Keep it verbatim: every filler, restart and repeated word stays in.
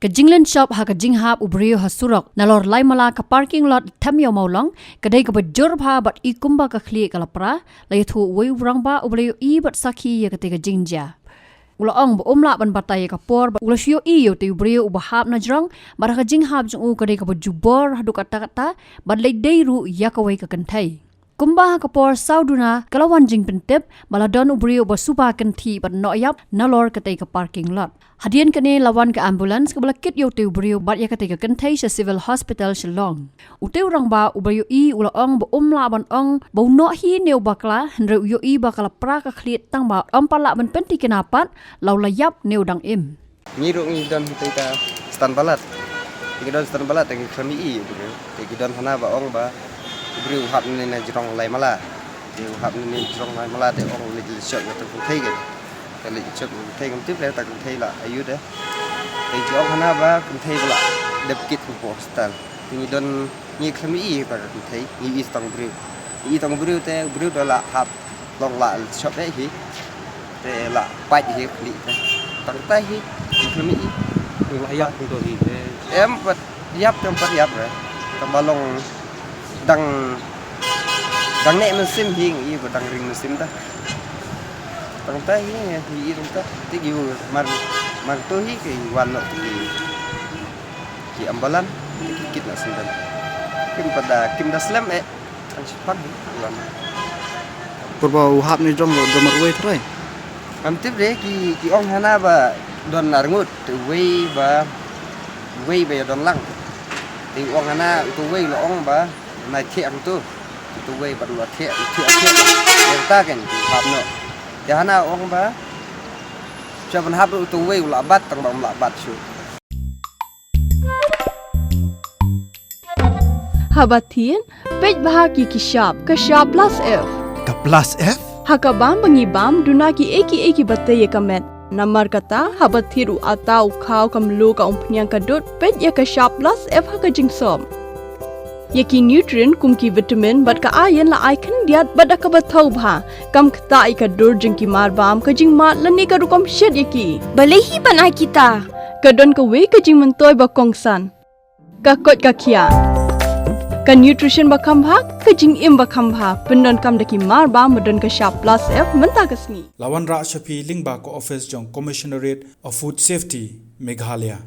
Ka jinglynshop ha ka jinghap u briew ha surok nalor Laimala ka parking lot Thamiawmawlong ka dei kaba jur bha bad i kumba ka khlieh ka la pra, la ïathuh uwei u rangbah uba la ïohi bad sakhi ïa katei ka jingjia. U la ong ba um lah ban batai ïa ka por bad u la shu ïohi ïa utei u briew uba hap na jrong, bad ha ka jinghap jong u ka dei kaba jubor haduh katta katta, bad lei dei ruh ïa kawei ka kynthei. Kumba ha ka por saw duna ka la wan jingpyntip ba la don u briew uba suba kynthih bad noh ïap nalor katei ka parking lot. Hadien kane la wan ka ambulance kaba la kit ïa utei u briew bad ïa katei ka kynthei sha Civil Hospital Shillong. Utei u rangbah uba ïohi u la ong ba um lah ban ong ba u noh hi ne u bakla, hynrei u ïohi ba ka la pra ka khlieh tang ba um pat lah ban pynthikna pat la u la ïap ne u dang im. Ngi ruh ngi don hi te ka stand balat. Te ki don stand balat te ki khlem ïohi u briew. Te ki don hana ba ong ba u briew u hap ne na jrong Laimala. Te u hap ne na jrong Laimala te ong leit leit shop ïa ta kynthei ka. Te leit shop ïa ta kynthei kam tip le ta kynthei la aïu de. Te ki ong hana ba kynthei ba la dep kit hapoh hospital. Te ngi don ngi khlem ïohi ba ka kynthei, ngi ïohi tang briew. Ngi ïohi tang briew te briew da la hap long la shop eh hi. Te la pait hi khlieh te. Tang tai hi, ngi khlem ïohi. Ngi la ïap hangto hi te. Em pat ïap, em pat ïap re. Tang ba long dang dang neh mynsiem hi ngi ïohi ba dang ring mynsiem ta. Tang tai hi ngi ïohi tang tai. Te ki mar mar to hi ki wan noh te ki ki ambalan, ki kit na sendal. Kim pada, kim da slem eh. Kan sipang hi, ulan. Purba u hap ne jrong lo, jrong marwei trai. Kam tip de, ki, ki ong hana ba don arngut, te wei ba, wei ba ïa don lang. Te ong hana, uto wei lo ong ba, nai thiang tu. Uto wei ba lo thiang, thiang, thiang. Ïa ta kan, hap noh. Te hana ong ba, sha ban hap uto wei u la bat, tang ba um la bat shu. Haba thied, peit bha ki ki shap, ka shap plus F. Ka plus F? Ha ka bam ba ngi bam, duna ki ei ki ei ki ba tei ïa ka met. Namar kata, haba thied u atta u khaw ka mluh ka umphniang ka dud, peit ïa ka shap plus F ha ka jingsop. Ïa ki nutrient kum ki vitamin bad ka iron la ai khyndiat bad da kaba thaw bha. Kam ktah ïa ka dur jong ki mar bam, ka jingmad lane ka rukom shet ïa ki. Balei hi ban ai kita? Ka don kawei ka jingmyntoi ba kongsan. Ka koit ka khiah. Ka nutrition ba kham bha, ka jingim ba kham bha. Pyndonkam da ki mar bam ba don ka shap plus F mynta ka sngi. La wanrah sha phi lyngba ka office jong Commissionerate of Food Safety, Meghalaya.